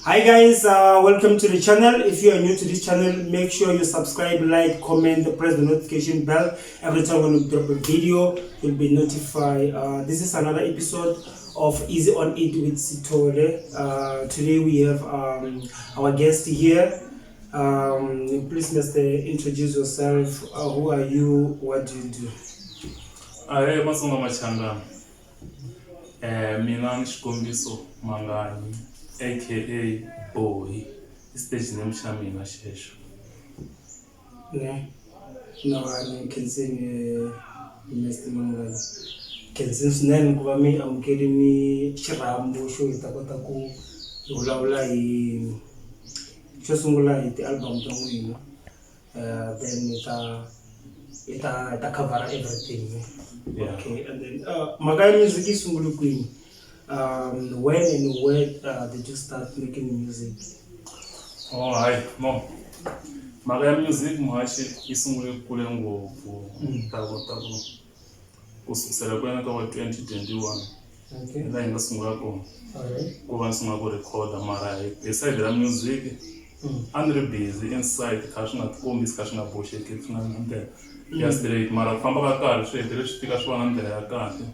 Hi guys, welcome to the channel. If you are new to this channel, make sure you subscribe, like, comment, press the notification bell. Every time when we drop a video, you'll be notified. This is another episode of Easy on It with Sithole. Today we have our guest here. Please, Mr. Introduce yourself. Who are you? What do you do? Ahee Matsonga Machangana mina ni Xikombiso Manganyi A_K_A Bohi i stage name xa mina xexo. Ne no ni khensini Mr Manganyi khensini swinene ku va mi amukele ni xirhambo xo hi ta kota ku vulavula hi xo sungula hi ti-album ta n'wina then hi ta khavhara everything. Okay, and then mhaka ya music yi sungule kwini? When and where did you start making music? Oh hayi no mhaka ya music muhaxi yi sungule kule ngopfu ta kota ku sukusela kwena ka va 2021. Laha hi nga sungula kona ku va ni sungula ku rhekhoda mara hi side ra music a ni ri busy inside kha swi nga tikombisi kha swi nga boxeki swi nga na ndlela ya straight mara ku famba ka nkarhi swi hetelele swi fika swi va na ndlela ya kahle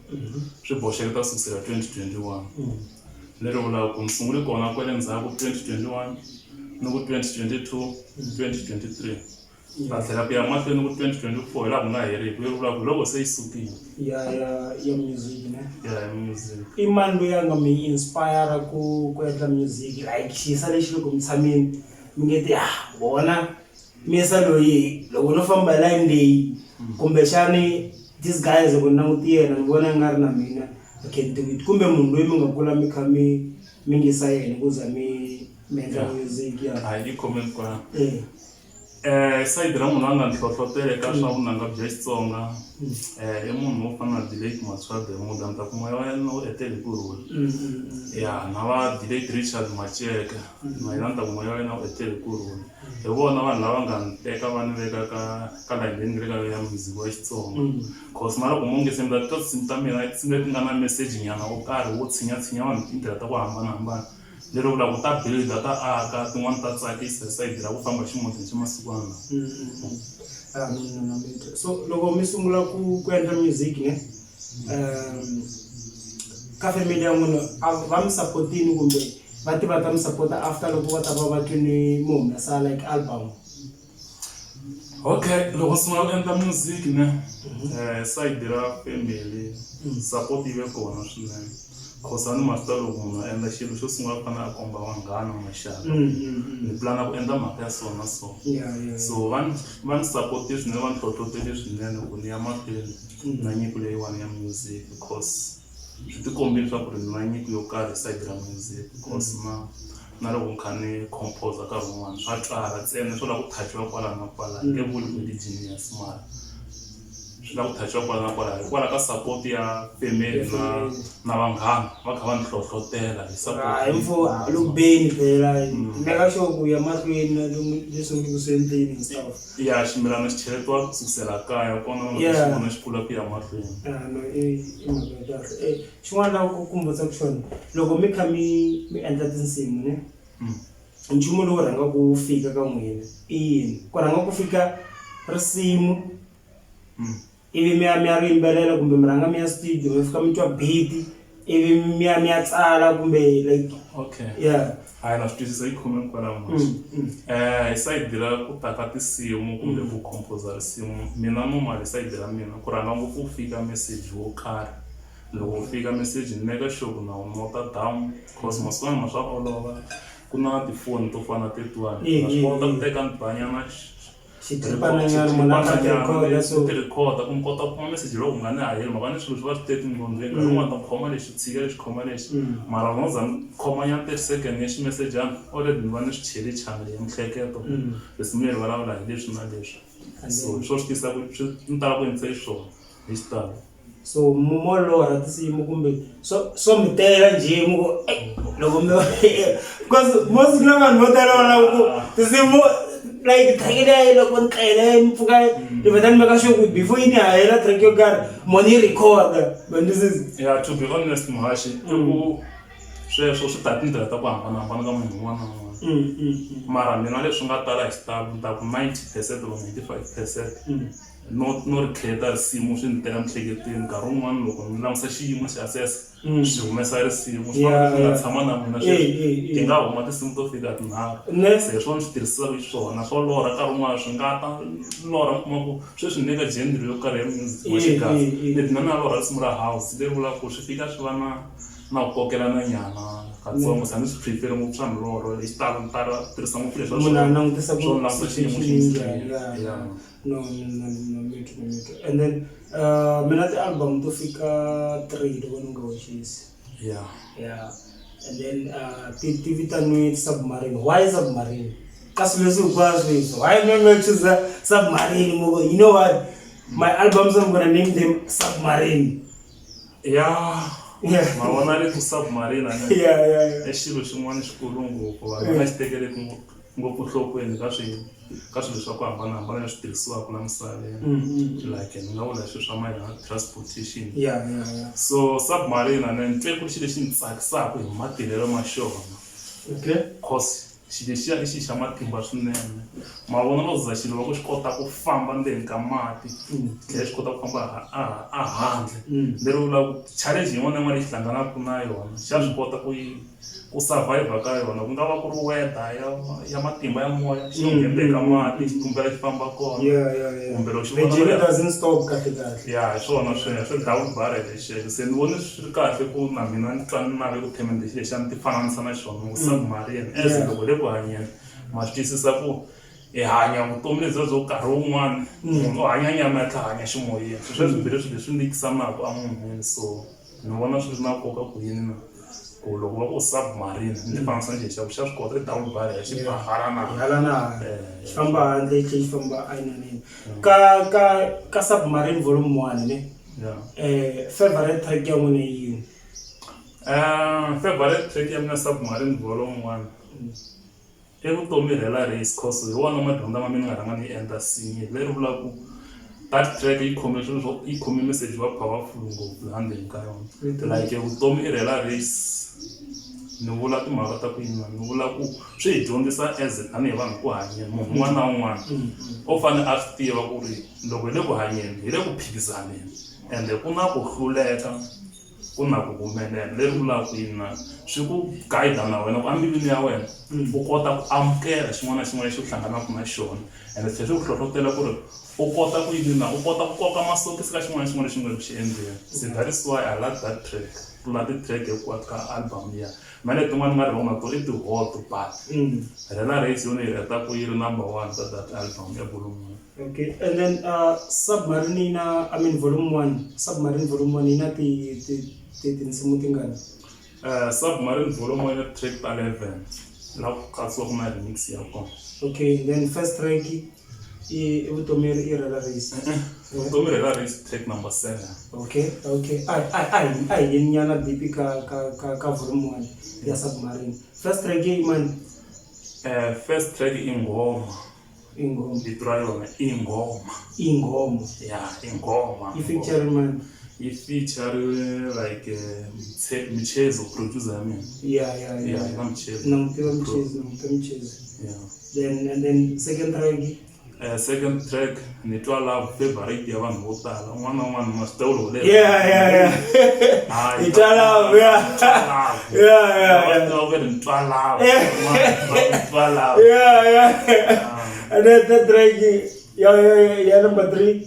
swi boxeke ta sukusela 2021 leri vulaka ku ni sungule kona kwale ndzhaku 2021 ni ku 2022 2023 ta tlhela ku ya mahlweni ku 2024 hi laha ku nga heriki leri vulaka ku loko se yi sukile. Ya music ne? Ya music. I mani loyi a nga mi inspire ku endla music like xiyisa lexi loko mi tshamini mi nge ti ah vona misa loyi loko no famba hi line leyi kumbexani this guys loko ni languti yena ni vona nga ri na mina I can do it kumbe munhu loyi mi nga kula mi kha mi ngisa yena ku za mi endla music ya? Hayi yi khome kwala. Sayiti ra munhu a nga ni hlohlotela eka swa vunanga bya Xitsonga i munhu wo fana na the late Matswa Bermuda ni ta ku moya wa yena wu etlela hi kurhula. Ya na va the late Richard Maceke na yena ni ta ku moya wa yena wu etlela hi kurhula. Hi vona vanhu lava nga ni teka va ni veka ka line leyi ni nga le ka yona ya music wa Xitsonga cause na loko mo nge se mi ta twa tinsimu ta mina i tinsimu leti nga na meseji nyana wo karhi wo tshinyatshinya vanhu hi tindlela ta ku hambanahambana. Lero vula ku ta build-a ta aka tin'wani ta tsakisa hi sayiti ra ku famba ximodeni xa masikwana lawa. Na mi twa. So loko mi sungula ku endla music ne ka family ya n'wina a va mi support-ini kumbe va ti va ta mi support-a after loko va ta va va twini mi humesa like album? Okay loko ni sungula ku endla music ne sayiti ra family support yi ve kona swinene cause a ni ma swi tiva loko munhu a endla xilo xo sungula ku fanele a komba vanghana maxaka ni pulana ku endla mhaka ya so na so so va ni support-ile swinene va ni hlohlotele swinene ku ni ya mahlweni na nyiko leyiwani ya music cause swi ti kombile swa ku ri ni na nyiko yo karhi hi sayiti ra music cause na loko ni kha ni compose nkarhi wun'wani swa twala ntsena swo lava ku thachiwa kwala na kwala ni nge vuli ku ni genius mara swi lava ku thachiwa kwala na kwala hikwalaho ka support ya family na vanghana va kha va ni hlohlotela hi support. Hayi mfo a lo beni phela meka sure ku ya mahlweni na leswi nge ku swi endleni and stuff. Ya ximilana xi cheletiwa ku sukusela kaya kona u nga ta xi vona xi kula ku ya mahlweni. Ya no i mhaka ya kahle. Xin'wana la ku kumbudzaka xona loko mi kha mi endla tinsimu ne nchumu lowu rhangaka wu fika ka n'wina i yini? Ku rhanga ku fika risimu ivi mi ya mi ya ri yimbelela kumbe mi rhanga mi ya studio mi fika mi twa beat ivi mi ya tsala kumbe like? Okay. Yeah. Hayi na swi twisisa yi khome kwalaho hi sayiti ra ku ta ka tinsimu kumbe ku composer risimu mina normally sayiti ra mina ku rhanga ngopfu ku fika message wo karhi. Loko wu fika message ni make sure ku na wu nota down cause masiku lama swa olova ku na tifoni to fana na tetiwani na swi kota ku teka ni ba nyana Xitripananyana munhu a kha a ti rhikhoda so ti rhikhoda ku ni kota ku kuma message loko nga ni haheli mhaka ni swilo swi va swi tele tinqondweni nkarhi wun'wani ta ku khoma lexi tshika lexi khoma lexi mara no za ni khoma nyana 30 second ya ximesejana already ni va ni swi chele chanele ya miehleketo risimu leri vulavula hi leswi na leswi so hi swo swi tisa ku swi ni tala ku endlisa xiswona hi xitalo. So mo lorha tinsimu kumbe swo mi tela njhe mi ku loko mi because most na vanhu vo tala va lava ku tinsimu like track leyi loko ni tlele ni pfuka ni vheta ni meka sure ku before yi ni hahela track yo karhi mo ni yi rhikhoda ma ni twisisa? Yeah, to be honest muhaxi i ku. Sweswo swi ta tindlela ta ku hambanahambana ka munhu un'wana na un'wana. Mara mina leswi nga tala hi xitalo ni ta ku 90% or 95% no no ri create risimu swi ni tela miehleketweni nkarhi wun'wani loko ni langutisa xiyimo xi assess swi humesa risimu swi fana swi nga tshama na mina sweswi ti nga huma tinsimu to fika tinharhu se hi swona swi tirhisaka xiswona swo lorha nkarhi wun'wana swi nga ta lorha mi kuma ku sweswi ni le ka genre yo karhi ya music wa xigaza leti na na lorha risimu ra house leri vulaka ku swi fika swi va na na ku kokelana nyana katsongo se a ni swi prefer ngopfu swa milorho hi xitalo ni tala tirhisa ngopfu leswi munhu a langutisa ku swo languta xiyimo xi njhani ya no no no mitwa no mitwa and then mina ti-album to fika three loko ni nga hoxisi yeah and then ti ti vitaniwe submarine why submarine ka swilo leswi hinkwaswo leswi why no no choose submarine mo you know what my albums I'm gonna name them submarine ya ma vona rito submarine yeah, yeah, yeah. I xilo xin'wana xikulu ngopfu vanhu va nga xi tekeleki ngopfu nhlokweni ka swi ka swilo swa ku hambanahambana leswi tirhisiwaka la misaveni like ni nga vula swilo swa mayelana na transportation yeah. So submarine a ni twe ku ri xilo lexi ni tsakisaka hi matirhelo ma xona cause Xilo lexiya i xilo xa matimba swinene. Ma vona loko za xilo va ku xi kota ku famba ndzeni ka mati, xi tlhela xi kota ku famba a handle. Leri vulaka ku challenge yin'wana na yin'wana leyi xi hlanganaka na yona xa swi kota ku yi ku survivor ka yona. Ku nga va ku ri weather ya ya matimba ya moya, xi lo nghena ndzeni ka mati xi tumbela xi famba kona. Kumbe loko xi vona. The journey doesn't stop kahlekahle. Ya hi swona sweswo i double barrel xexo. Se ni vone swi ri kahle ku na mina ni twa ni nave ku themenda xilo lexiya ni ti fananisa na xona ku submarine as loko hi le ku hanyeni ma swi twisisa ku hi hanya vutomi lebyiya byo nkarhi wun'wani munhu u hanya nyama ya tlha hanya ximoyeni swilo sweswo swimbirhi swilo leswi lwisanaka emunhwini so ni vona swi ri na nkoka ku yini na ku loko va ku submarine ni ti fananisa na xilo xa ku xa swi kota i double barrel xi ba hala na hala na hala xi famba handle xi tlhela xi famba einaneni ka ka ka submarine volume one ne favorite track ya n'wina i yini? Favorite track ya mina submarine volume one i vutomi rhela race cause hi wona madyondza ma mina ni nga rhanga ni yi endla sinye leri vulaka ku that track yi khome swilo swo yi khome message wa powerful ngopfu laha ndzeni ka yona like vutomi i rhela race ni vula timhaka ta ku yini ni vula ku swi hi dyondzisa as tanihi vanhu ku hanyeni munhu un'wana na un'wana u fanele a swi tiva ku ri loko hi le ku hanyeni hi le ku phikizaneni ende ku na ku hluleka ku na ku humelela leri vulaka ku yini na swi ku guide na wena ku embilwini ya wena u kota ku amukela xin'wana na xin'wana lexi u hlanganaka na xona ende swi tlhela swi ku hlohlotela ku ri u kota ku yini na u kota ku koka masokisi ka xin'wana na xin'wana lexi nga le ku xi endleni se that is why I like that track ku tlula ti-track hinkwato ka album liya na letin'wana ni nga ri wrong na tona i ti-hot but rhela race yona yi rhetaku yi ri number one ka that album ya volume one. Okay, and then Submarine yi na, I mean volume 1, Submarine volume 1 yi na ti ti ti tinsimu tingani? Submarine volume 1 yi na ti-track ta 11 la ku katsiwaka na remix ya kona. Okay, then first track i i Vutomi i Rhela Race. Vutomi Rhela Race track number 7. Okay, okay. A a a hi a hi yeni nyana deep ka ka ka ka volume 1 ya Submarine. First track i mani? First track i Nghoma. Ingoma. Vito ra yona i Nghoma. Ingoma. Ya, i Nghoma. Yi feature mani? Yi feature like Michezo producer ya mina. Yeah, yeah, yeah. Yeah, na Michezo. Na n'wi tiva Michezo, na n'wi tiva Michezo. Yeah. Then and then second track Second track ni twa love favorite ya vanhu vo tala un'wana na un'wana ma swi tiva loko leri Yeah, yeah, yeah. Hayi, Ni twa love, yeah. Ni twa love. Yeah, yeah, Va yeah. tiva ku ri ni twa love. Ni twa love. Yeah, yeah. And then third track ya ya ya number 3.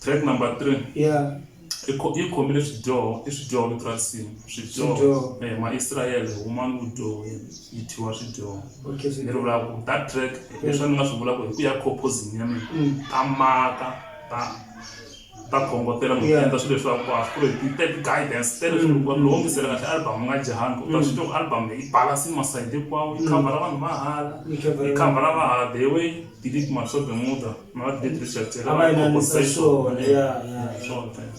Track number 3. Yeah. I yi khomile swidyoho i swidyoho vito ra risimu swidyoho Swidyoho. Maisrayele humani vudyohweni yi thyiwa swidyoho Okay, ni ri vula ku that track leswi ni nga swi vulaka hi ku ya composing ya mina ta maka ta ta khongotela munhu endla swilo leswi hinkwaswo ku ri ti teki guidance tele swilo mm. loko ngisela kahle album u nga jahangi u ta swi twa ku album leyi yi balance masayiti hinkwawo yi khavhara vanhu va hala yi khavhara va hala the way delete Marsha Bermuda na va delete Richard Taylor a va inanisa swona ya ya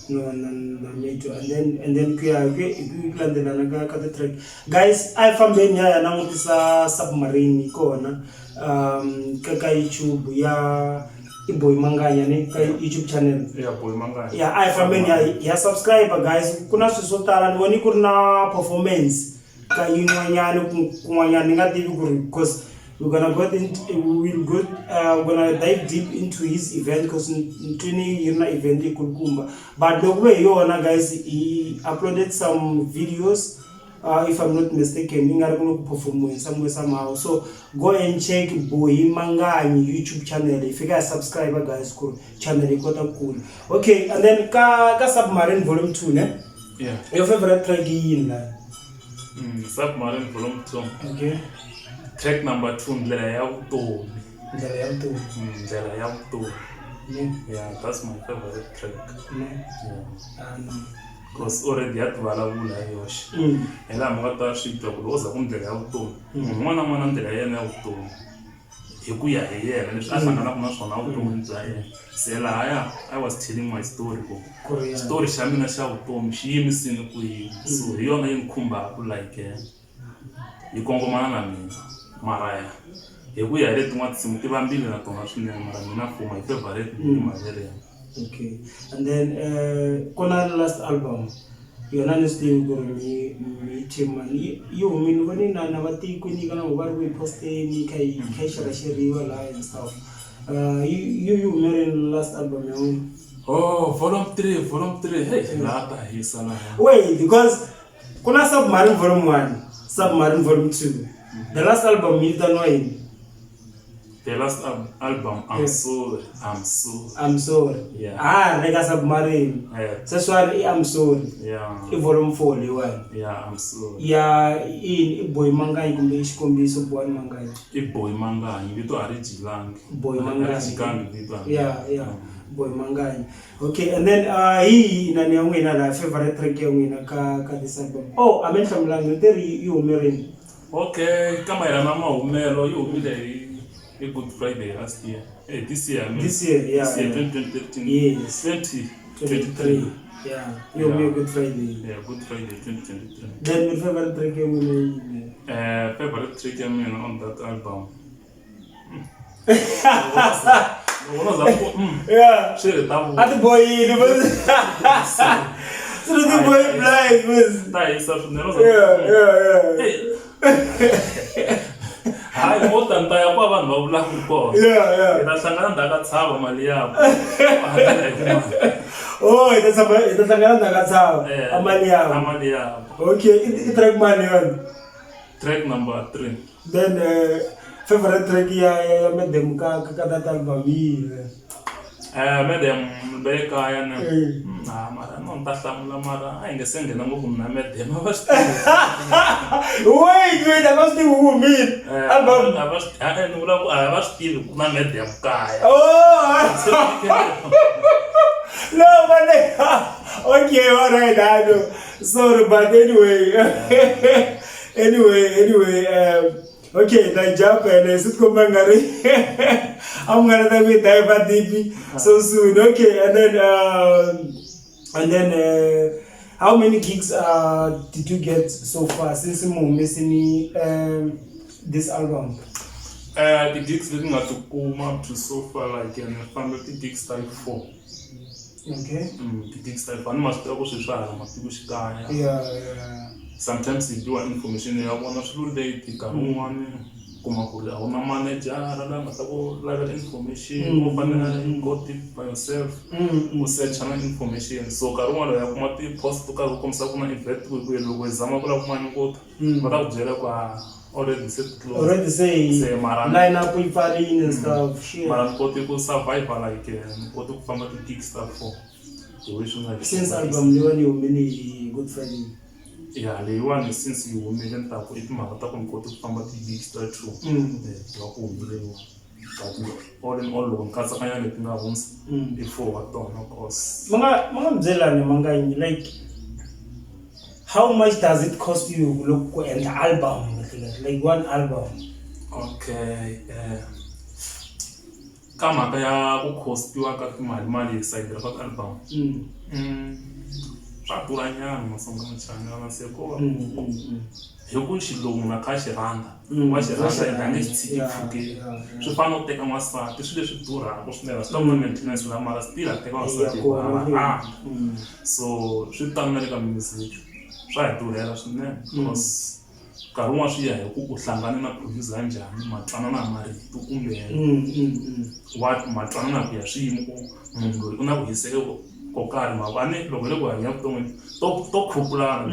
no no no me too and then and then ku ya ku ku landzelana ka ka ti-track guys a hi fambeni ya ya langutisa submarine yi kona um ka ka YouTube ya i Boy Manganya ne ka YouTube channel ya Boy Manganya ya a hi fambeni ya ya subscribe guys ku na swilo swo tala ni vone ku ri na performance. ka yin'wanyani kun'wanyana ni nga tivi ku ri because we're gonna go in, we will go we're gonna dive deep into his event because ntwini yi ri na event yikulukumba but loko ve hi yona guys he uploaded some videos if I'm not mistaken yi nga ri ku ku performiweni somewhere somehow so go and check Bohi Manganyi YouTube channel hi fika hi subscribe guys ku ri channel yi kota ku kula okay and then ka Submarine volume 2 ne Yeah. Your favorite track i yini la? Submarine volume 2. Okay. Track number 2 ndlela ya vutomi. Ndlela ya vutomi. Ndlela ya vutomi. Yeah. Yeah, that's my favorite track. Yeah. Yeah. Because already ya tivulavula hi yoxe. Hi laha mi nga ta swi twa ku loko za ku ndlela ya vutomi. Munhu un'wana na un'wana ndlela ya yena ya vutomi. Hi ku ya hi yena leswi a hlanganaka na swona evuton'wini bya yena. Se lahaya I was telling my story ku story xa mina xa vutomi xi yimisile ku yini. So hi yona yi ni khumbaka like yi kongomana na mina mara hi ku ya hi letin'wana tinsimu ti vambile na tona swinene mara mina for my favorite i Malaria. Okay and then ku na last album yona ni swi tivi ku ri mi mi team mani yi humile voni na na vatiko nyika na va ri ku yi posteni yi kha yi kha yi xeraxeriwa laha and stuff yi yi hume rini last album ya n'wina? Oh volume 3 volume 3 hey laha ta hisa laha. Wait because ku na Submarine volume 1 Submarine volume 2 the last album yi vitaniwa yini? The last album, I'm Yeah. sorry, I'm sorry. I'm sorry. Yeah. Ah, re ka Submarine. Yeah. Sweswiwani i I'm sorry. Yeah. I volume 4 leyiwani. Yeah, I'm sorry. Ya ini i Boy Manganyi kumbe i xikombiso Boy Manganyi. I Boy Manganyi, vito a ri jilangi. Boy A ri Manganyi. jikangi vito a ri. Yeah, yeah. Boy Manganyi. Okay, and then hi inani ya n'wina la favorite track ya n'wina ka this album. Oh, a mi ni hlamulangi ni te ri yi hume rini? Okay, ka mayelana na mahumelo yi humile hi Good Friday last year. Hey, this year, I mean. This year, yeah. This year, yeah. 2013. Yes. 2023. Yeah, yi hume Yeah. Good Friday. Yeah, Good Friday 2023. Then your favorite track ya n'wina yini? Favorite track ya mina on that album. Yeah. Swi ri ta A ti bohile but swi ti bohi blind but ta hisa swinene. Yeah, yeah, yeah. Hayi mo ta ni ta ya kwa vanhu va vulaka kona. Yeah, yeah. Hi ta hlangana ndzhaku ka tshava mali yakwe. Oh, hi ta tshama hi ta hlangana ndzhaku ka tshava. A mali yakwe. A mali yakwe. Okay, i track mani yona? Track number 3. Then favorite track ya ya Madam ka ka that album yi Madam ve kaya na. Ah, mara no ni ta hlamula mara a hi nge se nghena ngopfu mina Madam a va swi tivi. Wait, wait, a va swi tivi ku humile album. A va swi ni vula ku a va swi tivi ku na Madam kaya. Oh. No, but okay, all right, I know. Sorry, but anyway. Anyway, okay, na jump and sit ko mangari. I'm gonna take we dive deep so soon. Okay, and then how many gigs did you get so far since you missing this album? The gigs leti nga tikuma up to so far like ni fambe ti gigs ta 4. Okay. Ti gigs ta 4 ni ma swi tiva ku swi swa hala matikoxikaya. Yeah, yeah. Sometimes yi biwa information ya vona swilo late nkarhi wun'wani kuma ku ri a wu na manager la nga ta ku lavela information u fanele you go deep by yourself u search na information so nkarhi wun'wani ya kuma ti-post to karhi ku kombisa ku na event ku ku loko hi zama ku lava ku mani ku ta va ta ku byela ku already set close already say Se mara line up yi pfarile and stuff shit mara ni kote ku survive like ni kote ku famba ti-gigs ta 4 the way swi nga since album leyiwani yi humile hi Good Friday. Yeah, leyiwani since yi humile ni ta ku i timhaka ta ku ni kote ku famba ti-gigs ta 2 va ku humile yiwani but all in all loko ni katsakanya leti nga hundza i 4 wa tona cause ma nga byelani Manganyi like how much does it cost you loko ku endla album like one album? Okay, ka mhaka ya ku costiwa ka timali mali hi side ra ka album swa durha nyana Matsonga Machangana se ko hi ku xilungu na kha xi rhandza wa xi rhandza ende a nge xi tshiki pfukeni swi fana no teka n'wansati swilo leswi durhaka swinene swi ta ku na maintenance la mara still a teka n'wansati hi rhandza so swi tano na le ka music swa hi durhela swinene because Nkarhi wun'wana swi ya hi ku u hlangane na producer ya njhani, ma twanana marito kumbe wa ma twanana ku ya swiyimo ku munhu loyi u na ku hiseka ko karhi ma va ni loko hi le ku hanya vuton'wini to khupulana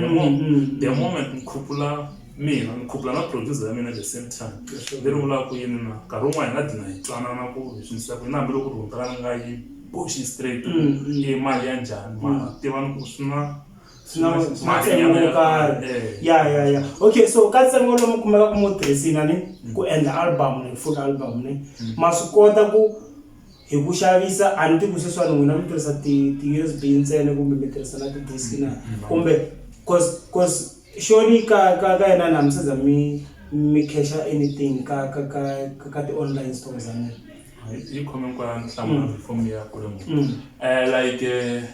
the moment ni khupula mina ni khupula na producer ya mina at the same time. Leri vulaka ku yini na nkarhi wun'wana hi nga dlina hi twanana ku hi swi endlisa ku yini hambiloko ku ri ni nga yi boxi straight ku i mali ya njhani mara tiva ni ku swi na Swi na swi na ntsengo wo karhi. Ya ya ya okay, so ka ntsengo lowu mi kumekaka mi wu tirhisile a ni ku endla album ni full album ni ma swi kota ku hi ku xavisa a ni tivi ku sweswiwani n'wina mi tirhisa ti-U_S_B ntsena kumbe mi tirhisa na ti-disc na kumbe cause surely ka yena na mi se za mi cash-a anything ka ti-online stores a ni. Yi khome kwala ni hlamula before mi ya kule ngopfu. Like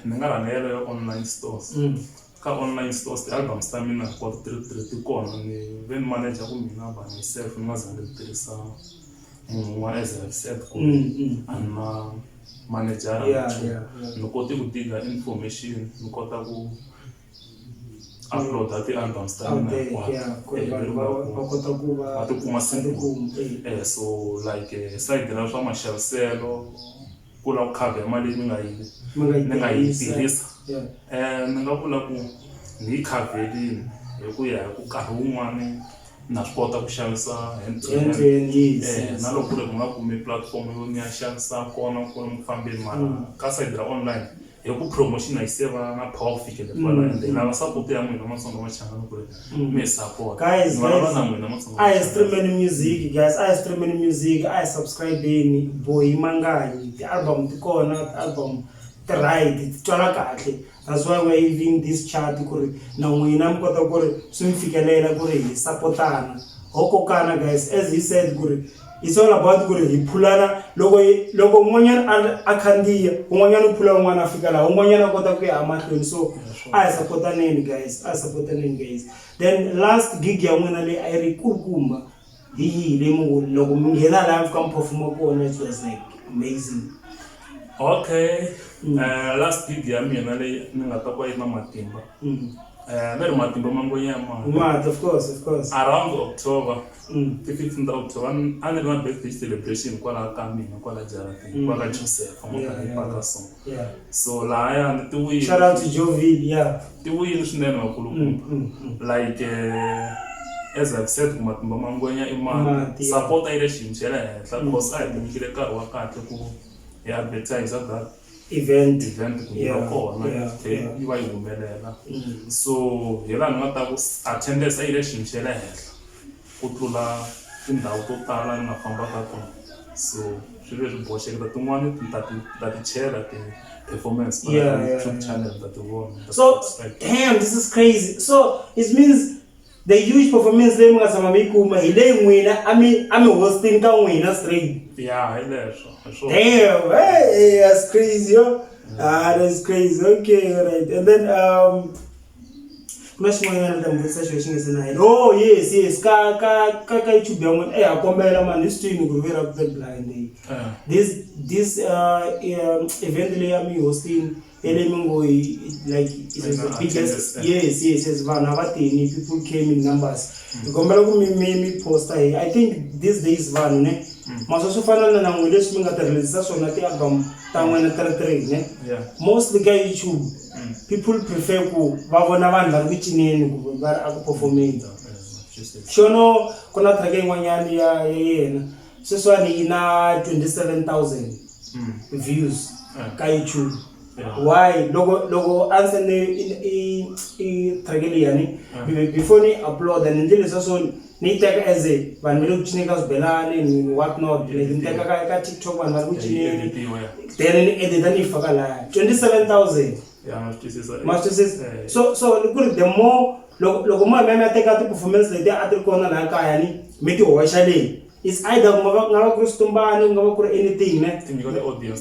ni nga rhanga yeleyo online stores. Ka online stores ti-albums ta mina hinkwato ti ri three ti kona ni ve ni manager ku mina by myself ni nga zangi ni tirhisa munhu un'wana as I have said ku a ni na manejara ni kote ku diga information ni kota ku upload ti-albums ta mina hinkwato. Yeah, ku ri vanhu va kota ku va va ti kuma simple. So like side ra swa maxaviselo ku lava ku cover mali leyi ni nga yi tirhisa ni nga vula ku ni yi khaverile hi ku ya hi ku nkarhi wun'wani na swi kota ku xavisa hand to hand. Na loko ku ri ku nga kumi platform yo ni ya xavisa kona ku ri fambeni mara ka side ra online hi ku promotion a yi se va na power ku fikela kwala ende hi lava support ya n'wina Matsonga Machangani ku ri mi hi support. Guys, Ni vulavula guys, na n'wina Matsonga a hi Machangani. streameni music guys, a hi streameni music, a hi subscribe-eni Boy Manganyi, ti-album ti kona, ti-album ti right, ti twala kahle. That's why we're having this chat ku ri na n'wina mi kota ku ri swi mi fikelela ku ri hi sapotana. Ho kokana guys, as he said ku ri it's all about ku ri hi phulana loko loko un'wanyana a khandziya un'wanyana u phula un'wana a fika laha un'wanyana a kota ku ya emahlweni. So a hi sapotaneni guys, a hi sapotaneni guys. Then last gig ya n'wina leyi a yi ri kulukumba hi yihi leyi mi ngo loko mi nghena laha mi fika mi perform-a kona it was like amazing? Okay, last gig ya mina leyi ni nga ta ku yi na matimba. Va ri matimba ma ngwenya ya mati. Mati, of course, of course. Around October, ti 15 ta October, a ni ri na birthday celebration kwalaha ka mina kwala jaratini, kwala ka Joseph, a paka so. So lahaya ni ti vuyile. Shout out to Joville, yeah. Ti vuyile swinene vakulukumba. Like as I've said ku matimba ma ngwenya i mati. Support a yi le xiyimo xa le henhla cause a hi tinyikile nkarhi wa kahle ku hi advertise that event event ku yi va kona yi va yi humelela. So hi laha ni nga ta ku attendance a yi le xiyimo xa le henhla ku tlula tindhawu to tala ni nga famba ka tona. So swi ve swi boxeke tin'wani ni ta ti chela ti-performance ta YouTube channel ta ti vona. So damn, this is crazy. So it means the huge performance leyi mi nga tshama mi yi kuma hi leyi n'wina a mi hosting ka n'wina straight. Ya, hi leswo, hi swona. Damn, hey, that's crazy, yo. Ah, that's crazy. Okay, all right. And then ku na xin'wanyana ni ta mi vutisa xona xi nga se na hela. Oh yes, ka YouTube ya n'wina ha kombela mani hi swi twini ku ri ve ra ku blind. This event leyi a mi yi hostini ya leyi mi ngo like it was the biggest. Yes, vanhu a va tini, people came in numbers. Hi kombela ku mi posta hi I think these days vanhu ne maswo swi fana na n'wi leswi mi nga ti release swona ti-album ta n'wina ti ri three ne. Mostly ka YouTube people prefer ku va vona vanhu va ri ku cineni kumbe va ri a ku performeni. Xono ku na track yin'wanyana ya yena sweswiwani yi na 27,000 views ka YouTube. Why loko a ndzi i track liyani before ni upload ni endle leswa so ni yi teka as a vanhu va le ku cineni ka swibelani ni what not, like ni teka ka TikTok vanhu va ri ku cineni, then ni edita ni yi faka laya 27,000. Ma swi twisisa? So ni ku ri the more loko mo ya mi ya teka ti-performance leti a ti ri kona laha kaya ni mi ti hoxa leyi, it's either ku nga va ku ri switumbani, ku nga va ku ri anything ne,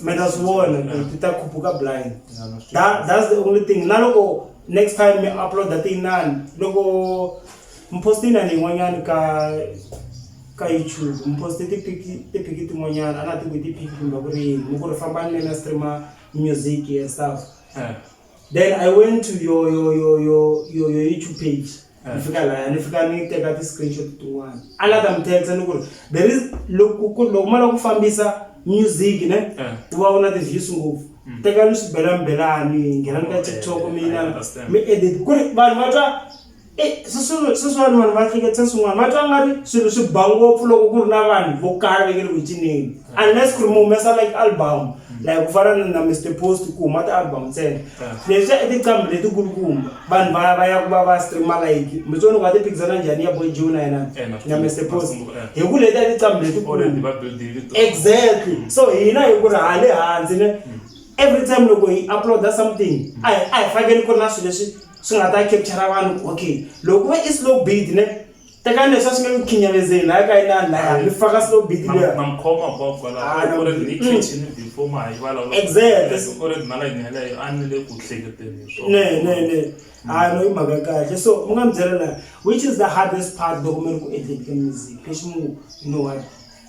mi ta swi vona ti ta khuphuka blind. That's the only thing. Na loko next time mi upload tinani, loko mi post inani yin'wanyani ka YouTube, mi post tipiki tin'wanyana a na tivi tipiki kumbe ku ri yini, mi ku ri fambani mi ya stream-a music and stuff. Then I went to your YouTube page. Ni fika laya ni fika ni teka ti-screenshot tin'wana a la ta mi text ni ku ri there is loko ku loko ma lava ku fambisa music ne ku va u na ti-views ngopfu tekani swibelambelani nghenani ka TikTok mi I understand. mi edit ku ri vanhu va twa sweswiwani vanhu va hleketisa swin'wana va twa nga ri swilo swi ba ngopfu loko ku ri na vanhu vo karhi va nge le ku cineni unless ku ri mi humesa like album like ku fana na Mr Post ku huma ti-album ntsena leswiya i tinqambi letikulukumba vanhu va va ya ku va va stream-a like mi swi vona ku va ti phikizana njhani ya Boy Joe na yena Eh, na na Mr Post na eh. hi ku letiya tinqambi letikulu Already va build-ile to. Exactly. So hina hi ku ri hale hansi ne every time loko hi upload-a something a hi fakeli ku ri na swilo leswi swi nga ta capture vanhu ku okay loko ku ve i slow beat ne tekani leswi a swi nge mi khinyamezeni laya ka inani laya mi faka slow beat Na liya na mi khoma hinkwako kwalaho. Ah, na- Already ni khichini before ma ha yi vulavula. Exactly. Already na line yeleyo a ni le ku hleketeni hi swona. Ne ne ne hayi no i mhaka ya kahle so mi nga mi byela la which is the hardest part loko mi ri ku endleni ka music lexi mu you know what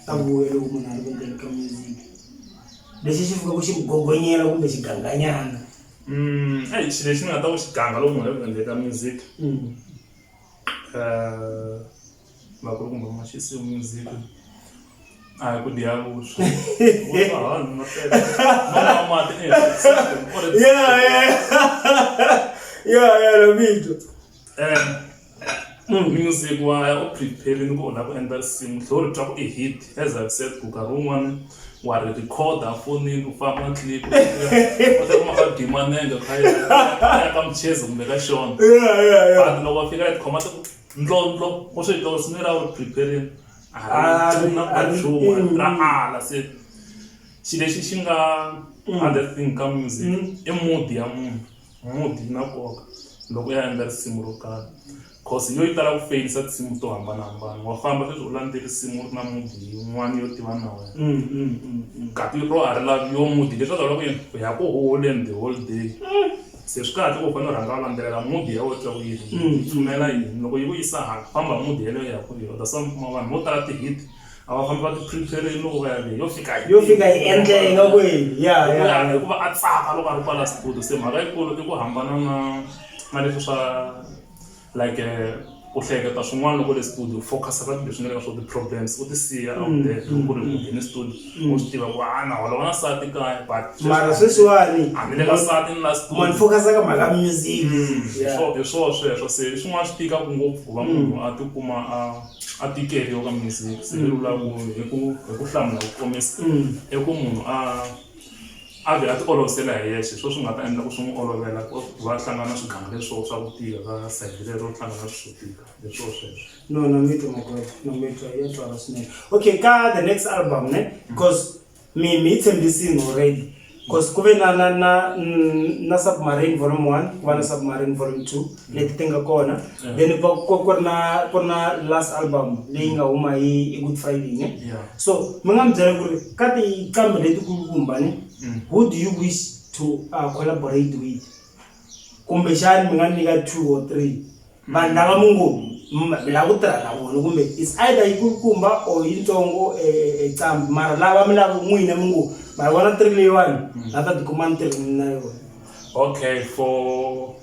ta vuya loko munhu a ri ku endleni ka music lexi xi fikaka xi mi gogonyela kumbe xi ganganyana. Eyi xilo lexi ni nga ta ku xi ganga loko munhu a ri ku endleni ka music vakulukumba machisi music a hi ku dya vuswa vuswa hawa ni nga teka no nwa mati Yeah, no mitwa. Music wa ya u prepare-ini ku u lava ku endla risimu u tlhela u ri twa ku i hit as I've said ku nkarhi wun'wani wa ri record-a fonini u famba na clip u ta kuma kha gima nenge kha ya ka Mchezi kumbe ka Xona but loko va fika yi tikhoma ti ku ndlondlo u swi twa ku risimu leriya u ri prepare-ini a ri na ku nchumu ra ala se xilo lexi xi nga other thing ka music i mood ya munhu. Mood yi na nkoka loko u ya endla risimu ro karhi cause yo yi tala ku feyilisa tinsimu to hambanahambana wa famba sweswi u landze risimu u ri na mood yin'wana yo tiva na wena kati ro a ri lavi yo mood leswaku loko yini u ya ku holeni the whole day se swi kahle ku u fanele u rhanga u landzelela mood ya wena twa ku yini yi pfumela yini loko yi ku yisa hala famba mood yeleyo ya ku yona that's why mi kuma vanhu vo tala ti-hit a va fambi va ti prepare-ini loko va ya le yo fika yi Yo fika yi endleka kwini ya ya ya hikuva a tsaka loko a ri kwala studio se mhaka yikulu i ku hambana na na leswi swa like ku hleketa swin'wana loko le studio focus ka leswi nga le ka swo ti-problems u ti siya out there loko ku ri u nghene studio u swi tiva ku a na holova na nsati kaya but mara sweswiwani a ni le ka nsati ni la studio munhu focus ka mhaka music hi swona sweswo se swin'wana swi tikaka ngopfu ku va munhu a tikuma a a tikeriwa ka music se ni vula ku hi ku hi ku hlamula ku komisa i ku munhu a a vhe a ti olovisela hi yexe swo swi nga ta endla ku swi n'wi olovela ku va hlangana na swiganga leswo swa ku tika ka sayiti lero hlangana na swo tika hi swo sweswo. No na mi twa makwethu na mi twa ya twala swinene okay ka the next album ne because Mi mi yi tshembisini already cause ku ve na na na na submarine volume 1 ku va na submarine volume 2 leti ti nga kona then ku ku ku ri na ku ri na last album leyi nga huma hi hi good friday ne Yeah. so mi nga mi byela ku ri ka tinqambi letikulukumba ne who do you wish to collaborate with kumbexani mi nga nyika two or three Vanhu lava mi ngo mi lava ku tirha na vona kumbe it's either yi kulukumba or yitsongo nqambi mara lava mi lava n'wina mi ngo ma yi vona three leyiwani na ta tikuma ni tirhile na yona. Okay for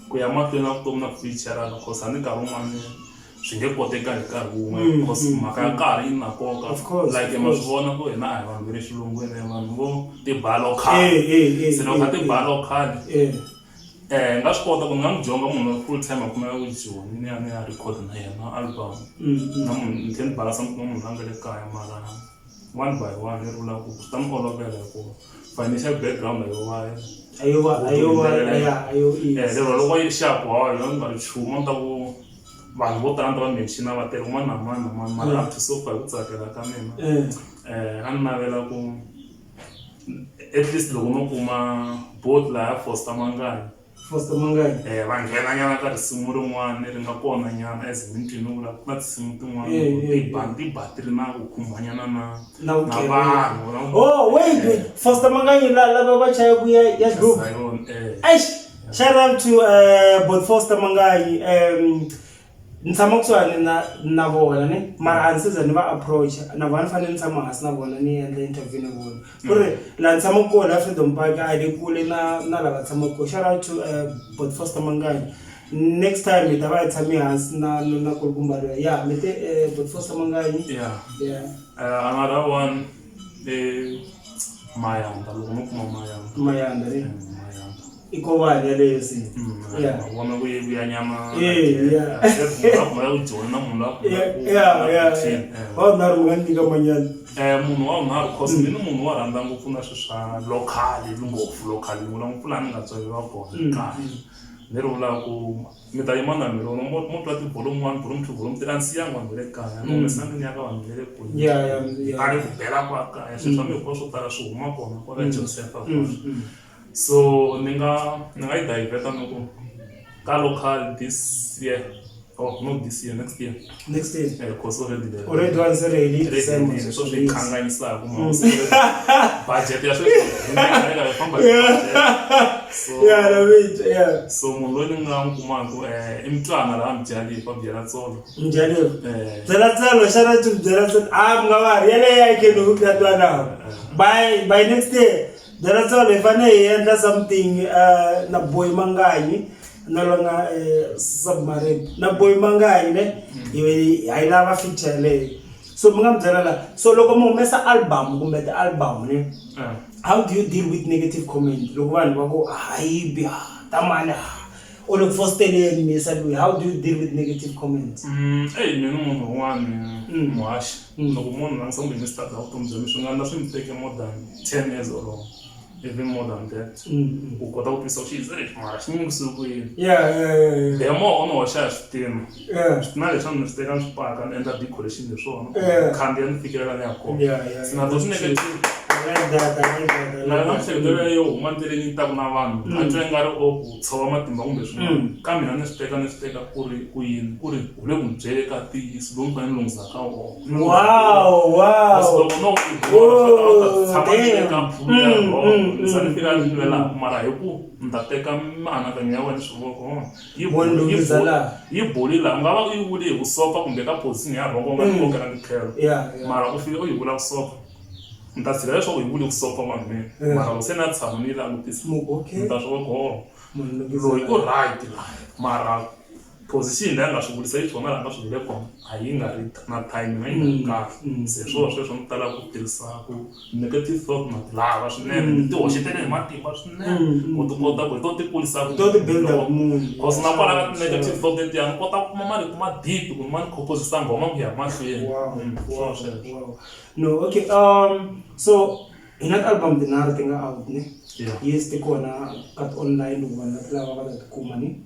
ku ya mahlweni na vutomi na ku feature-ana cause a ni nkarhi wun'wani swi nge koteki hi nkarhi wun'we cause mhaka ya nkarhi yi na nkoka like ma swi vona ku hina a hi vanhu va le xilungwini hi vanhu vo ti-ba local se loko kha ti-ba local. Ni nga swi kota ku ni nga n'wi dyondza munhu wa full time a kumeka ku Joni ni ya ni ya record na yena album na munhu ni tlhela ni balance ni kuma munhu la nga le kaya mara one by one ni vula ku swi ta ni olovela hikuva financial background a yo va a yo va a yo va ya a yo lero loko yi ri xapu hawa yona ni nga ri nchumu a ni ta ku vanhu vo tala ni ta va mention va tele ku mani na mani na mani mara up to so far hi ku tsakela ka mina a ni navela ku. At least loko no kuma both laya Foster Mangani Foster Mangani va nghena nyana ka risimu rin'wana ri nga kona nyana as mi ni vula ku na tinsimu tin'wana ti ba ti ba ti ri na ku khumbanyana na na na vanhu oh wait wait Foster Mangani la lava va chaya ku ya ya group eish shout out to both Foster Mangani Ni tshama kusuhani na na vona ne mara a ni se za ni va approach na vona ni fanele ni tshama hansi na vona ni endla interview na vona ku ri laha ni tshamaka kona la Freedom Park a hi le kule na na la va tshamaka kona shout out to Bot Foster Mangani. Next time hi ta va hi tshame hansi na na na kulukumba loyi. Yeah, mi te but Foster Manganyi. Yeah. Yeah. Another one i Mayanda loko no kuma Mayanda. Mayanda ne. Mayanda. I kovani yaleyo se. Yeah. Vona ku yi vuya nyama. Eh, yeah. Se munhu a ku joyina munhu la ku. Yeah. Wa vunharhu mi nga ni nyika manyana. Munhu wa vunharhu cause mina munhu wa rhandza ngopfu na swilo swa local ngopfu local ni vula ngopfu laha ni nga tswariwa kona kaya. Ni ri vula ku mi ta yima na mina mo mo twa ti-volume 1, volume 2, volume 3 a ni siyanga vanhu va le kaya ni humesanga ni ya ka vanhu va le kule. Yeah. Ni ku bela kwa kaya swilo swa mina hinkwaswo swo tala swi huma kona kwala Josefa kwala. So ni nga yi divert-a ni ku ka local this year, oh not this year, next year. Next year. Cause already there. Already one se ready December. Ready, so swi kanganyisaka budget ya sweswi hi nga yi famba hi budget. So Yeah, na wait, yeah. so munhu loyi ni nga n'wi kumaka i mutwana laha Mjalifa Byela Tsolo. Mjalifa. Byela Tsolo, shout out to Byela Tsolo. Ah, mi nga va ri yaleyo ya khe ni ku ya twana. By next year, Byela Tsolo hi fanele hi endla something na Boy Manganyi no longer Submarine. Na Boy Manganyi ne hi hi lava feature yaleyo. So mi nga mi byela la. So loko mi humesa album kumbe ti-album ne, how do you deal with negative comment? Loko vanhu va ku hayi bi tamani u le ku fosteleni misa loyi, how do you deal with negative comments? Eyi mina munhu un'wana muhaxi loko munhu langutisa kumbe ni start vutomi bya mina swi nga endla swi ni teke more than 10 years or even more than that ku kota ku twisisa ku xi lexi mara xi nyikisiwe ku yini. The more u ni hoxa hi switina switina leswi ni swi teka ni swi paka ni endla decoration hi swona khandziya ni fikelela ni ya kona. Se na to swi negative. I like that, I like that, I Na like na that. miehleketo leyo huma ndleleni yi taka na vanhu a twa ingari o ku tshova matimba kumbe swin'wana ka mina ni swi teka ku ri ku yini ku ri u le ku ni byele ka ntiyiso lowu ni fanele ni lunghisa ka wona. Kasi loko no Oh, tshama ni le ka damn. phulu ya wrong ni ni fika ni lwelaka mara hi ku ni ta teka mianakanyo ya wena swi vona ku yi Wa ni lunghisa laha. yi boli laha u nga va u yi vule hi vusopfa kumbe ka position ya wrong u nga ti kokelangi tlhelo mara u fike u yi vula vusopfa ni ta tshika leswaku yi vule vusopfa vanhwini mara loko se na tshama ni yi langutisa ni ta swi vona ku oh, Munhu lunghisa loyi laha. U right la mara position leyi a nga swi vulisa yi swona laha a nga swi vule kona a yi nga ri na timing a yi nga ri kahle. Se swona sweswo ni talaka ku tirhisa ku negative thought na ti lava swinene ni ti hoxetele hi matimba swinene ku ti kota ku hi to ti kurisaka. To ti build up munhu. Cause na kwala ka ti-negative thought letiya ni kota ku kuma marito ma deep ku ni ma ni composisa nghoma ku ya mahlweni. Swona sweswo. Wow. No, okay. So hi na ti-album tinharhu ti nga out ne? Yeah. Yes, ti kona ka ti-online loko vanhu va ti lava va ta ti kuma ne.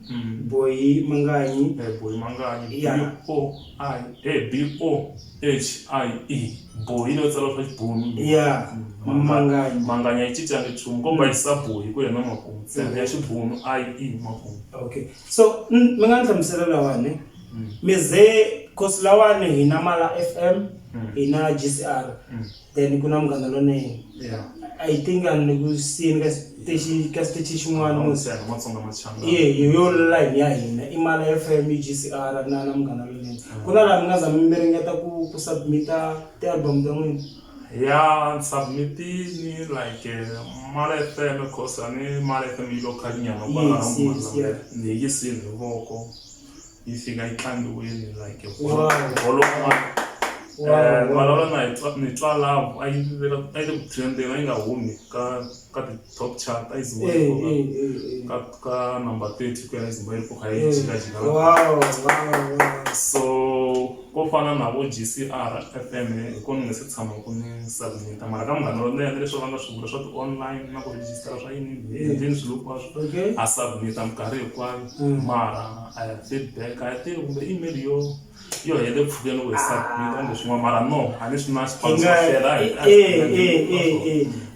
Boy Manganyi. Boy Manganyi. B O I A B O H I E Boy leyo tsariwa swa xibunu. Yeah. Manganyi. Manganyi a yi cincangi nchumu ko ba yisa Boy ku yena makumu ntsena ya xibunu I E makumu. Okay. So mi nga ni hlamusela lawani. Mi ze cause lawani hi na Mala FM, hi na GCR. Then ku na Munghana Lonene. I think a ni ku siyeni ka xitichi ka xitichi xin'wana mos. Ntsena Matsonga Machangana. Ye hi yo line ya hina i Mala FM, i GCR na Munghana Lonene. Ku na laha mi nga za mi ringeta ku submit-a ti-album ta n'wina? Ya submitini like Mala FM cause a ni Mala FM yi local nyana kwala ni yi yisile hi voko yi fika yi tlangiwile like bolo un'wana. Vulavula na hi twa ni twa love a yi a yi le ku trendeni a yi nga humi ka ti-top chart a yi zimba yi ka number 30 ku ya yi zimba yi ri kha yi jikajika. So ko fana na vo GCR FM hi kona ni nga se tshama ku ni submit-a mara ka Munghana Lonene leswi va nga swi vula swa ti-online na ku register swa yini hi endleni swilo hinkwaswo a submit-a minkarhi hinkwayo mara feedback a yi tivi kumbe email yo hela mpfhukeni loko hi submit kumbe swin'wana mara no a ni swi na xipano xo hlela.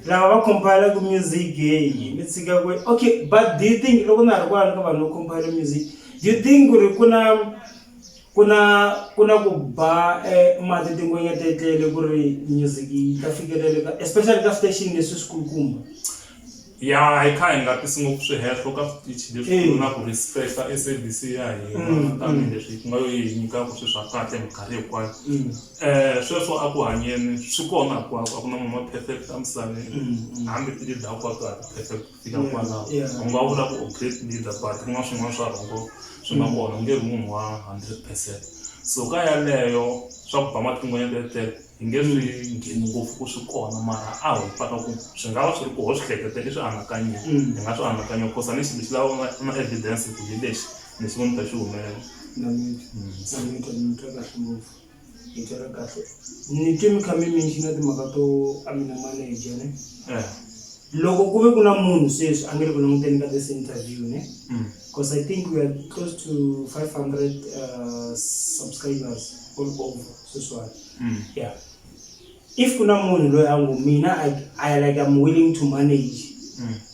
Lava va compile-ku music hey mi tshika ku okay, but do you think loko na ha ri kwalano ka vanhu vo compile music, do you think ku ri ku na ku ba mati tingwenya ti etlele ku ri music yi ta fikeleleka especially ka station leswi swikulukumba? Ya, hi kha hi nga tisi ngopfu swihehlo ka switichi leswikulu na ku respect-a SABC ya hina tanihileswi ku nga yo yi hi nyikaka swilo swa kahle minkarhi hinkwayo. Sweswo a ku hanyeni swi kona hinkwako a ku na munhu wa perfect emisaveni hambi ti-leader hinkwato a ti perfect ku fika kwalaho. U nga vula ku u great leader but ku na swin'wana swa wrong. Swi nga kona u nge vi munhu wa 100%. So ka yaleyo swa ku ba matin'wanyana tetele hi nge swi ngheni ngopfu ku swi kona, mara a ho paka ku swi nga va swi ri koho swi hleketa i swi anakanyile. Hi nga swi anakanya cause a ni xilo xi lava na evidence ku hi lexi lexi ni ta xi humelela. Na mi na mi twa ni twa kahle ngopfu ni twa kahle ni twe mi kha mi mention timhaka to a mi na manager ne. Loko ku ve ku na munhu sweswi a nge le ku languteni ka this interview ne, because I think we are close to 500 subscribers all over sweswiwani. Yeah, if ku na munhu loyi a ngo mina I like I'm willing to manage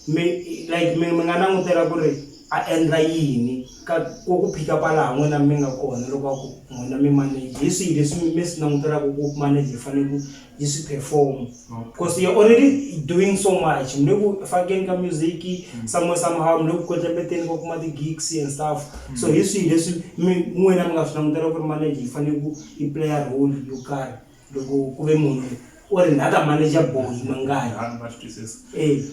mi, like mi nga langutela ku ri a endla yini ka ku pick up laha n'wina mi nga kona loko a ku n'wina mi manage hi swihi leswi mi swi langutelaka ku manage yi fanele ku yi swi perform, because you're already doing so much, mi le ku fakeni ka music somewhere somehow, mi le ku kwetlembeteni ka kuma ti-gigs and stuff. So hi swihi leswi mi n'wina mi nga swi langutela ku ri manager yi fanele ku yi playa role yo karhi loko ku ve munhu u ri na ta manager Boy Manganyi? Ha na swi twisisa. E.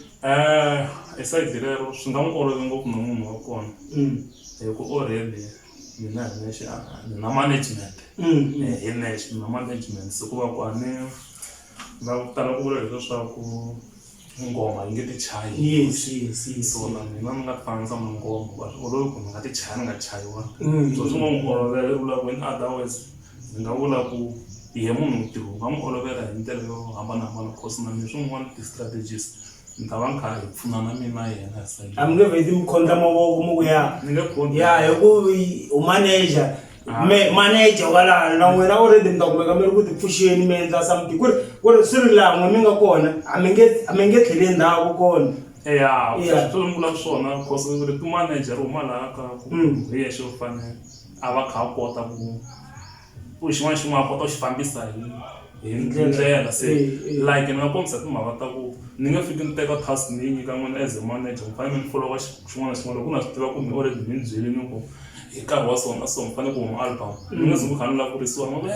E side rero swi nga n'wi olovi ngopfu na munhu wa kona hi ku already mina hi nexe ni na management. Hi nexe ni na management, se ku va ku a ni va ku tala ku vula leswiya swa ku ngoma yi nge ti chayi. Yes. So na mina ni nga ti fananisa na ngoma ku a swi olovi ku ni nga ti chaya ni nga chayiwanga. So swi nga n'wi olovela vula ku in other words ni nga vula ku yehe munhu ntirho wu nga n'wi olovela hi ndlela yo hambanahambana, cause na mina swin'wana ti-strategies ni ta va ni kha hi pfunana mina na yena hi side. A mi nge vheti mi khondla mavoko mi ku ya ni nge khondli. Ya, hi ku u manager me manager kwalano na n'wina already mi ta kumeka mi ri ku ti pfuxeni mi endla something ku ri swi ri laha n'we mi nga kona, a mi nge tlheli endzhaku kona. Ya, sweswo ni vulaka swona, cause rito manager ri huma laha ka ku hi yexe u fanele a va kha a kota ku xin'wana na xin'wana a kota ku xi fambisa hi ndlela. Se like ni nga kombisa timhaka ta ku ni nge fiki ni teka task ni yi nyika n'wina as a manager, mi fanele mi follow xin'wana na xin'wana loko na swi tiva ku mi already mi ni byelini ku hi nkarhi wa so na so mi fanele ku huma album, ni nge zi ku kha ni lava ku risiwa ni ku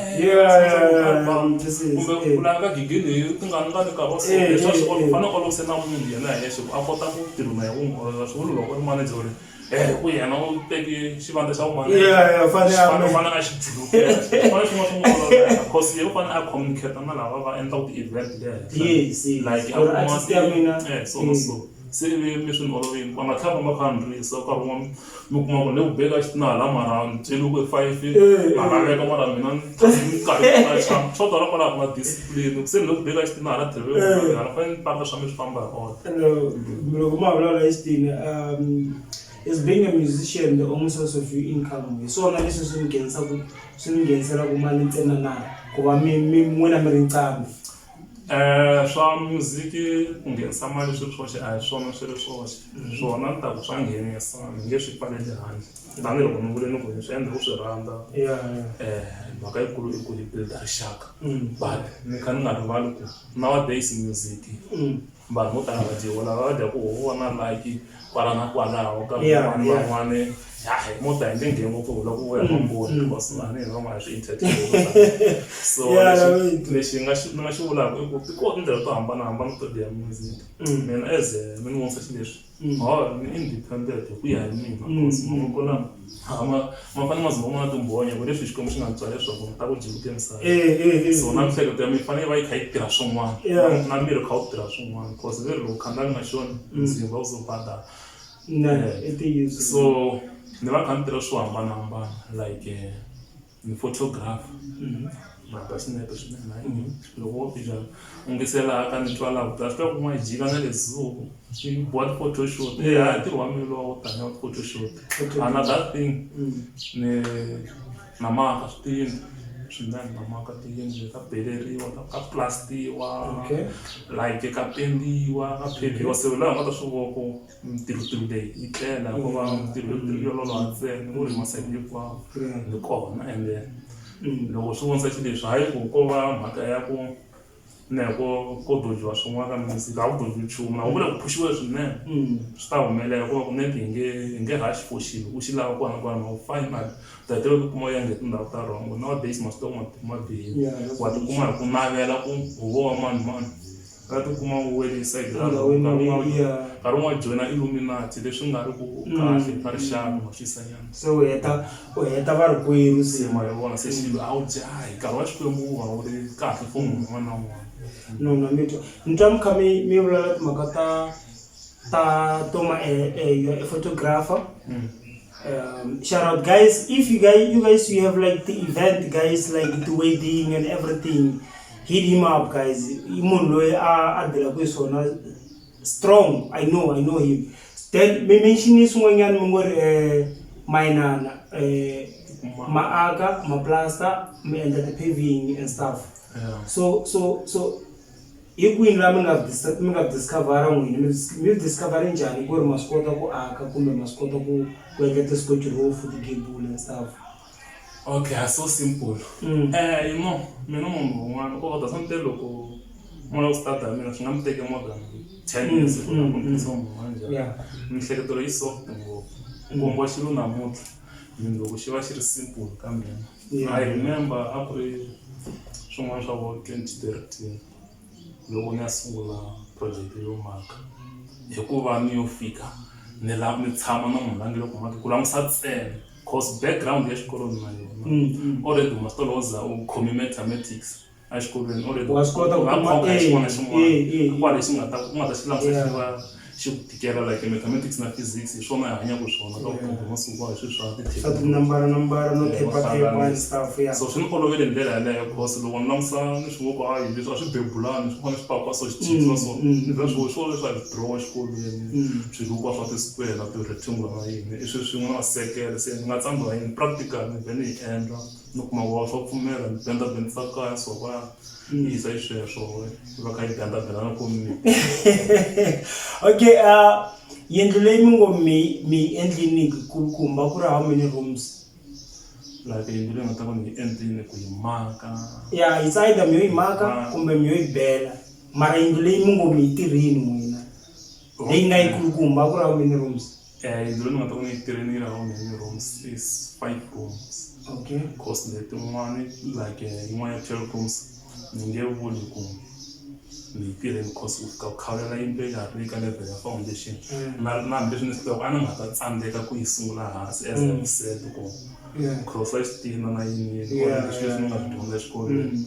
album kumbe ku lava ka gigini hi tingani ngani nkarhi wa so. Leswi a swi u fanele u olovise na munhu yena hi yexe ku a kota ku ntirho na yena wu n'wi olovela. Swi vuli loko u ri manager u ri ku yena u teki xivandla xa wun'wana fanele a xi julukela, fanele swin'wana swi n'wi olovela cause yena u fanele a communicate na lava va endlaka ti-event le henhla, like a kuma so na so. Se ivi mi swi ni olovile, va nga tlhela va kha ni risa nkarhi wun'wana mi kuma ku ni ku beka xitina mara ni byeli ku 5 na laveka, mara mina ni karhi swo tala kwalaho ku na discipline, se ni le ku beka xitina hala tlhelo hala fanele ni paka swa mi swi famba hi order. Loko ma vulavula hi xitina, is being a musician the only source of your income? Hi swona leswi swi mi nghenisaka, swi mi ngheniselaka mali ntsena na ku va mi mi n'wina mi ri nqambi? Swa music ku nghenisa mali swi ri swoxe a hi swona swi ri swoxe. Swona ni ta ku swa nghenisa, ni nge swi pfaleli handle tanihiloko ni vule ni ku ni swi endla ku swi rhandza. Mhaka yikulu i ku hi build-a rixaka, but ni kha ni nga rivali ku nowadays music vanhu vo tala va dyiwa, lava va dyaku ho vona like kwala na kwalaho ka van'wani van'wani ya hi mo ta hi nge ngheni ngopfu hi lava ku vuya mamboni because a ni hi van'wana swi entertain. So lexi nga xi ni nga xi vulaka i ku ti kona tindlela to hambanahambana to dya music. Mina as mi ni vonisa xileswi ho ni independent hi ku ya hi mina, because mavoko lama ma fanele ma ze ma vona timbhonya ku leswi Xikwembu xi nga ni tswalela swona ta ku juluka emisaveni. So na miehleketo ya mina yi fanele yi va yi kha yi tirha swin'wana na miri wu kha wu tirha swin'wana, because ve ri loko khanda ri nga xoni mzimba wu zo badala. So ni va kha ni tirha swo hambanahambana, like ni photographer, na ba xinepe swinene. Hayi, loko wo fika u nge se laha ka ni twa laha ku ta swi tiva ku n'wana jika na le zoo swi boha ti-photoshoot. E hayi, ntirho wa mina lowa wo taniya wa ti-photoshoot. Another thing, ni na maka swi tiyindlu swinene, na maka tiyindlu ka beleriwa, ka plastiwa, like ka pendiwa, ka pheviwa. Se laha u nga ta swi vona ku mintirho leyi yi tlela hikuva mintirho yo loloha ntsena ku ri masayiti hinkwawo ni kona. Ende loko swi vonisa xileswi, hayi ku ko va mhaka ya ku ne ko dojiwa swin'wana ka music, a ku dojiwi nchumu na ku le ku phuxiwe swinene swi ta humelela hikuva ku neti hi nge rush for xilo u xi lava kwala na kwala ma final u ta hetelela u tikuma u yange tindhawu ta wrong. Nowadays ma swi tiva ku matimu ma bihile, wa tikuma hi ku navela ku huvo wa mani mani. Ka tikuma u wele hi side ra Ndhawini nkarhi wun'wana leyi, yeah. nkarhi wun'wana joyina Illuminati leswi nga ri ku kahle ka rixaka ma swi nyana. Se u heta varikwerhu se. Se ma yi vona se xilo a wu jahi nkarhi wa Xikwembu wu va wu ri kahle for munhu un'wana na un'wana. No na mi twa ni twa mi kha mi vulavula timhaka ta to ma you're a photographer. Shout out guys, if you guys you have like the event guys, like the wedding and everything, hit him up guys. I munhu loyi a dilaka hi swona strong. I know him. Then mi mention swin'wanyana mi ngo ri mayinana maaka maplasta mi endla ti-paving and stuff. So hi kwini laha mi nga discovera n'wina mi discovere njhani ku ri ma swi kota ku aka kumbe ma swi kota ku endla ti-scotch roof, ti-gable and stuff? Okay, so simple. You know mina munhu un'wana u kota something loko mo lava ku start hi mina swi nga mi teke more than 10 years ku ku munhu un'wana njhani. Miehleketo yi soft ngopfu. Kombiwa xilo namuntlha mundzuku xi va xi ri simple ka mina. I remember a ku ri swin'wana swa vo 2013 loko ni ya sungula project yo maka hikuva ni yo fika ni la ni tshama na munhu la nge le ku maka ku langusa ntsena cause background ya xikolo ni na yona. Already ma swi tiva za u khome mathematics exikolweni already. Wa swi kota ku u nga kuma khonka hi xin'wana na xin'wana kwala lexi nga ta u nga ta xi langusa xi va xi ku tikela like mathematics na physics hi swona hi hanyaka swona ka vutomi masiku hinkwawo hi swilo swa swa tinambara nambara no Yeah, thepa thepa and stuff, yeah. So swi ni olovele hi ndlela yaleyo cause loko ni langusa ni swi vo ku hayi leswi a swi bebulani swi fanele swi pakiwa so xi cinciwa so ni vhela swi swo leswi a hi dirowa exikolweni swilukiwa swa ti-square na ti-rectangle na yini i swilo swin'we na masekele se ni nga tsandziwa yini practical ni vhe ni yi endla ni kuma wa swa pfumela ni benda bendisa kaya so va yisa hi sweswo va kha yi benda benda na ku mi Okay, yindlu leyi mi ngo mi endlini kulukumba ku ri how many rooms? Like yindlu leyi nga ta va ni yi endlini ku yi maka? Yeah, it's either mi yo yi maka kumbe mi yo yi bela mara yindlu leyi mi ngo mi yi tirhini n'wina leyi nga yi kulukumba ku ri how many rooms? Yindlu leyi ni nga ta va ni yi tirhini yi ri how many rooms is five rooms. Cause letin'wani like yin'wana ya 12 rooms ni nge vuli ku ni yi tirheni cause u fika u khawulela yindlu leyi ya ha ri ka level ya foundation na hambileswi ni swi tivaka a ni nga ta tsandzeka ku yi sungula hansi as I've said ku crossa xitina na yini yini already swilo leswi ni nga swi dyondza exikolweni.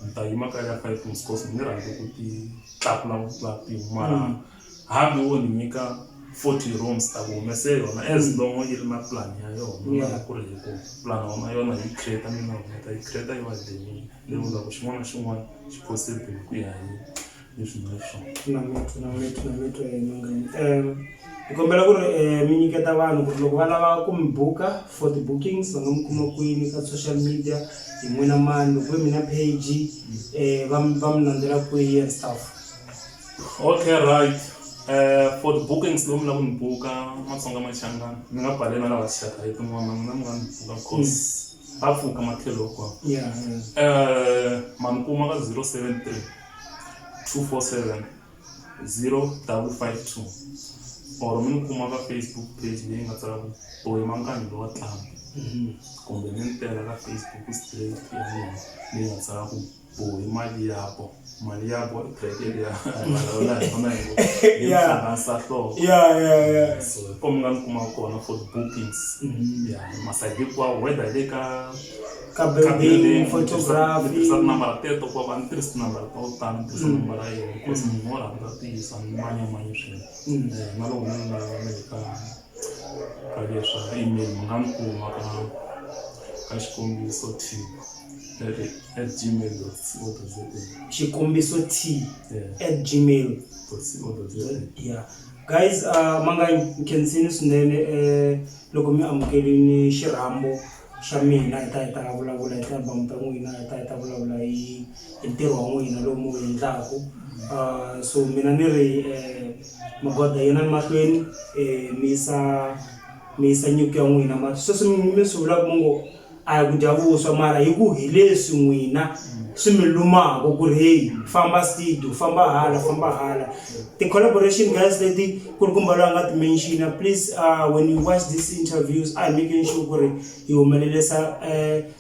Ni ta yima ka ya five rooms cause ni nge rhandzi ku ti tlakula ku tlula mpimo mara hambi wo ni nyika 40 rooms ta ku humese yona as long yi ri na plan ya yona ku ri hi ku plan na yona hi create mina ni ta yi create yi va leyi leyi vulaka xin'wana na xin'wana xi possible ku ya hi leswi nga swona. Na mi twa, na mi twa, na mi twa munghana. Ni kombela ku ri mi nyiketa vanhu ku ri loko va lava ku mi buka for ti-bookings va nga mi kuma kwini ka social media hi n'wina mani loko ve mi na page va mi landzela kwihi and stuff. Okay, right. For the bookings lomu lava ku ni buka Matsonga Machangani ni nga balela lava xaka hi tin'wana n'wina mi nga ni buka cause va pfuka matlhelo hinkwawo. Ma ni kuma ka 073 247 0552 or mi ni kuma ka Facebook page leyi nga tsala ku Boy Mankanyi lowa Tlambi kumbe mi ni tela ka Facebook straight ya mina leyi nga tsala ku Boy Maliyapo. Maliyapo i bracket ya vulavula hi yona hi yi hlanganisa nhloko. So hi ko mi nga ni kuma kona for the bookings. Yeah, masayiti hinkwawo whether hi le ka ka building, photography. Ni tirhisa tinambara teto ku va ni tirhisi tinambara ta ku tala ni tirhisa nambara yin'we because munhu wo rhandza tiyisa ni manyamanyi swinene. Na loko ni lava na le ka leswa email mi nga ni kuma ka xikombiso t @gmail.co.za. Xikombiso t @gmail .co.za. Yeah guys, Manganyi nkhensini swinene loko mi amukelini xirhambo xa mina hi ta vulavula hi ti-album ta n'wina hi ta vulavula hi ntirho wa n'wina lowu mi wu endlaku. So mina ni ri magoda yena ni mahlweni mi yisa nyiko ya n'wina ma sweswi mi swi vulaka mi ngo a hi ku dya vuswa mara hi ku hi leswi n'wina swi mi lumaka ku ri heyi famba studio famba hala famba hala ti-collaboration guys leti ku ri kumba loyi a nga ti mentiona. Please, when you watch these interviews a hi making sure ku ri hi humelerisa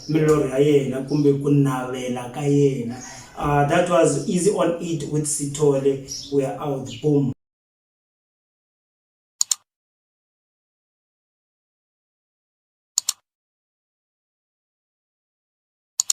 milorho ya yena kumbe ku navela ka yena. That was Easy on It with Sithole. We are out. Boom.